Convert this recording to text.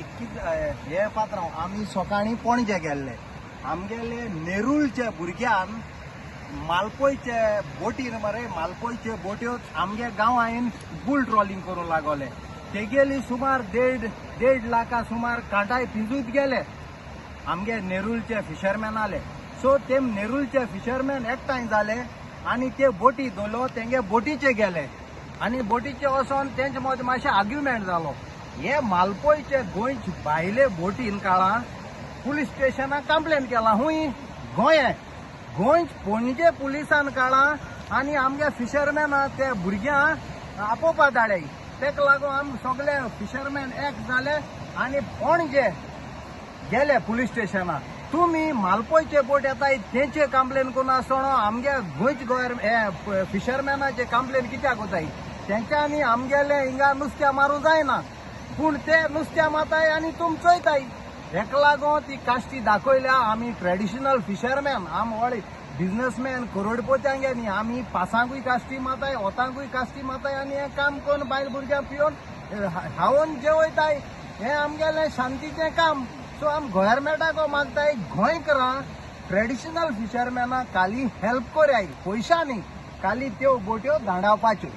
हे पात्रांव, आमी सकाळीं पणजे गेल्ले. आमगेले नेरूलचे भुरग्यान मालपोयचे बोटीर मरे, मालपोयचे बोट्यो आमगे गांवांत बुल ट्रॉलिंग करूंक लागले. तेगेली सुमार देड देड लाखा सुमार कांटाय पिंजूत गेले आमगे नेरूलचे फिशरमॅनाले. सो ते नेरूलचे फिशरमॅन एकठांय जाले आनी ते बोटी धरलो, तेंगे बोटीचे गेले आनी बोटीचे वचोन तेंचे मदीं मातशें आर्ग्युमेंट जालो. हे मालपोयचे गोंयचे भायले बोटीन काळां पुलीस स्टेशनाक कंप्लेन केला. हुंय गोंय गोंय पणजे पुलिसान काळां आनी आमगे फिशरमॅना ते भुरग्यांक आपोवपा धाडे. तेका लागून आमी सगळे फिशरमॅन एक जाले आनी पणजे गेले पुलीस स्टेशनाक. तुमी मालपोयचे बोट येताय तेंचे कंप्लेन करून आसतना आमगे गोंयचे गोंय फिशरमॅनाचे कंप्लेन कित्याक वताय? तेंच्यांनी आमगेले हिंगा नुस्त्या मारूं जायना, पूण ते नुस्त्या मारताय आनी तुम चोयताय. हेका लागून ती काश्टी दाखयल्या. आमी ट्रेडिशनल फिशरमॅन, आम व्हड बिजनसमॅन करोडपत्यांगे न्ही. आमी पासांकूय काश्टी मारताय, ओतांकूय काश्टी मारताय आनी हें काम करून बायल भुरग्यांक पिवन खावन जेवयताय. हें आमगेलें शांतीचें काम. सो आम गोवोरमेंटाक मागताय, गोंयकारां ट्रेडिशनल फिशरमॅनाक खाली हेल्प कोराय, पयशांनी खाली त्यो बोट्यो धांवडावपाच्यो.